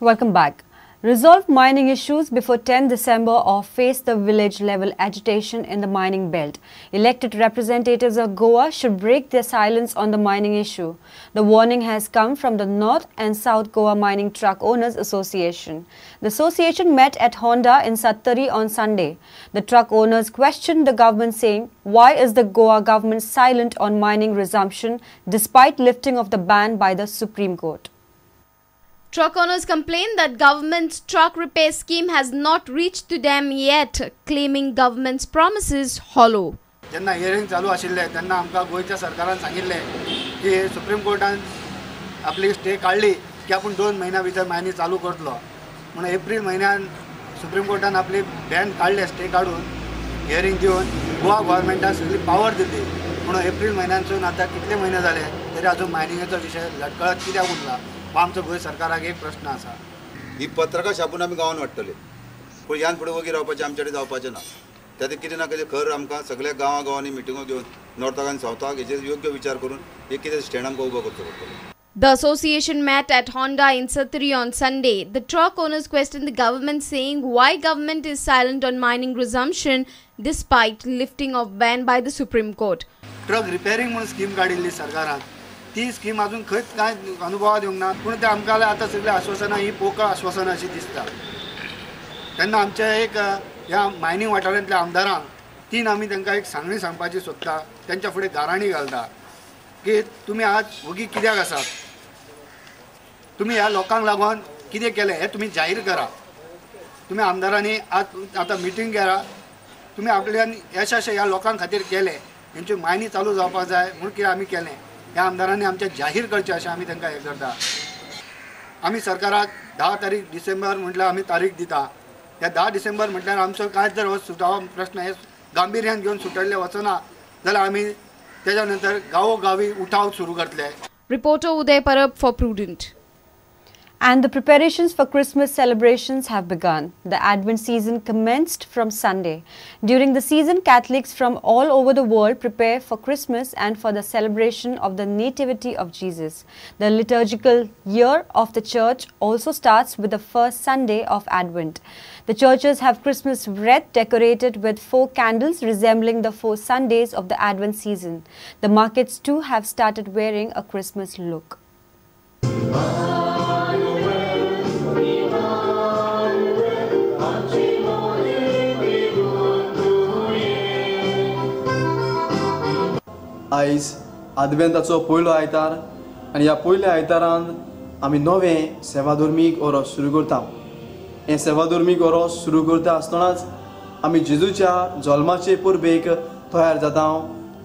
Welcome back. Resolve mining issues before 10 December or face the village level agitation in the mining belt. Elected representatives of Goa should break their silence on the mining issue. The warning has come from the North and South Goa Mining Truck Owners Association. The association met at Honda in Sattari on Sunday. The truck owners questioned the government, saying, why is the Goa government silent on mining resumption despite lifting of the ban by the Supreme Court? Truck owners complain that government's truck repair scheme has not reached to them yet, claiming government's promises hollow. जेन्ना hearing चालू आशिल्लें तेन्ना आमकां गोंयच्या सरकारान सांगिल्लें की supreme कोर्टान आपली स्टे काडली की आपूण 2 म्हयन्या भितर मायनी चालू करतलो म्हणून. एप्रील म्हयन्यान सुप्रीम कोर्टान आपली बॅन काडले, स्टे काडून हियरिंग दिवन गोवा गव्हर्मेंटान सगळी पावर दिली. म्हणून एप्रील म्हयन्यानसून आतां कितले म्हयने जाले तरी अजून मायनिंगेचो विशय लटकळत कित्याक उरला हो आमचो गोंय सरकाराक एक प्रश्न आसा. ही पत्रकां छापून आमी गांवान वाडटले, पूण ह्यान फुडें वगी रावपाचें आमचे कडेन जावपाचें ना. त्या कितें ना कितें खर आमकां सगळ्या गांवा गांवांनी मिटिंगो घेवन नॉर्थाक आनी सावथाक हेजेर योग्य विचार करून एक कितें स्टँड आमकां उबो करचो पडटलो. The association met at Honda in Sattari on Sunday. The truck owners questioned the government, saying why government is silent on mining resumption despite lifting of ban by the Supreme Court. Truck repairing म्हणून scheme काडिल्ली सरकारान, ती scheme अजून खंयच कांय अनुभवात येवंक ना. पूण ते आमकां आतां सगळीं आश्वासनां ही पोकळ आश्वासनां अशीं दिसता. तेन्ना आमच्या एक ह्या मायनींग वाठारांतल्या आमदारांक तीन आमी तांकां एक सांगणी सांगपाची सोदता, तेंच्या फुडें गाराणी घालता की तुमी आज वगी कित्याक आसात, तुमी ह्या लोकांक लागून कितें केलें हें तुमी जाहीर करा. तुमी आमदारांनी आज आतां मिटींग करा, तुमी आपल्यान यश ह्या लोकां खातीर केलें, हेंची मायनी चालू जावपाक जाय म्हूण कितें आमी केलें ह्या आमदारांनी आमचें जाहीर करचें अशें आमी तांकां हें करता. आमी सरकाराक 10 तारीख डिसेंबर म्हटल्यार आमी तारीख दिता. ह्या 10 डिसेंबर म्हटल्यार आमचो कांयच जर हो सुटावो प्रश्न हे गांभिर्यान घेवन सुटयल्ले वचना जाल्यार आमी तेज्या नंतर गांवोगांवी उठाव सुरू करतले. Reporter Uday Parab for Prudent. And the preparations for Christmas celebrations have begun. The Advent season commenced from Sunday. During the season, Catholics from all over the world prepare for Christmas and for the celebration of the Nativity of Jesus. The liturgical year of the Church also starts with the first Sunday of Advent. The churches have Christmas wreath decorated with 4 candles resembling the 4 Sundays of the Advent season. The markets too have started wearing a Christmas look. आयज आदवेंताचो पयलो आयतार आनी ह्या पयल्या आयतारान आमी नवें सेवाधर्मीक ओरोस सुरू करता. हें सेवाधर्मीक ओरोस सुरू करता आसतनाच आमी जेजूच्या जल्माचे परबेक तयार जाता,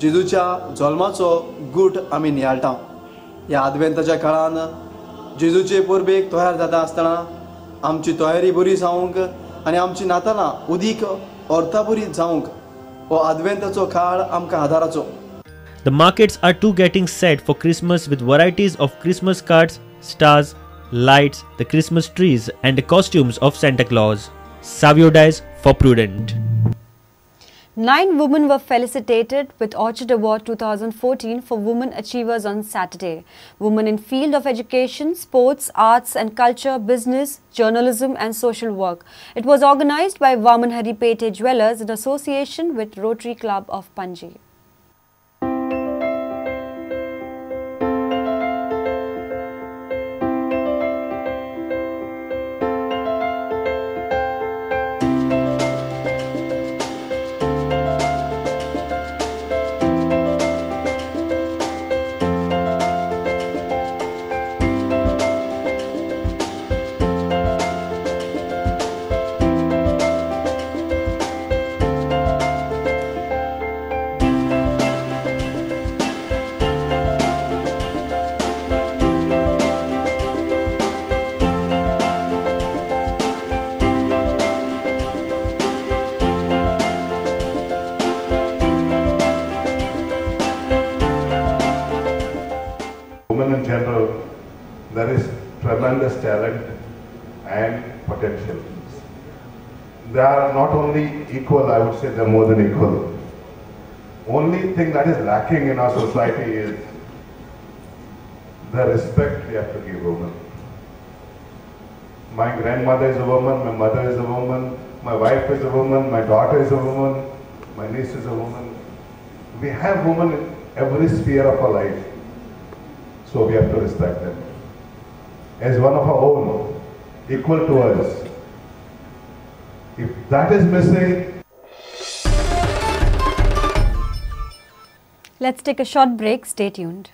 जेजूच्या जल्माचो गूट आमी नियाळटा. ह्या आदवेंताच्या काळान जेजूचे परबेक तयार जाता आसतना आमची तयारी बरी जावंक आनी आमची नातालां उदीक अर्थाबरी जावंक हो आदवेंताचो काळ आमकां आदाराचो. The markets are too getting set for Christmas with varieties of Christmas cards, stars, lights, the Christmas trees and the costumes of Santa Claus. Savio Dias for Prudent. 9 women were felicitated with Orchid Award 2014 for Women Achievers on Saturday. Women in field of education, sports, arts and culture, business, journalism and social work. It was organized by Vaman Hari Pethe Jewellers in association with Rotary Club of Panjim. In general, there is tremendous talent and potential. They are not only equal, I would say they are more than equal. Only thing that is lacking in our society is the respect we have to give women. My grandmother is a woman, my mother is a woman, my wife is a woman, my daughter is a woman, my niece is a woman. We have women in every sphere of our life. So we have to respect them as one of our own, equal to us. If that is missing. Let's take a short break. Stay tuned.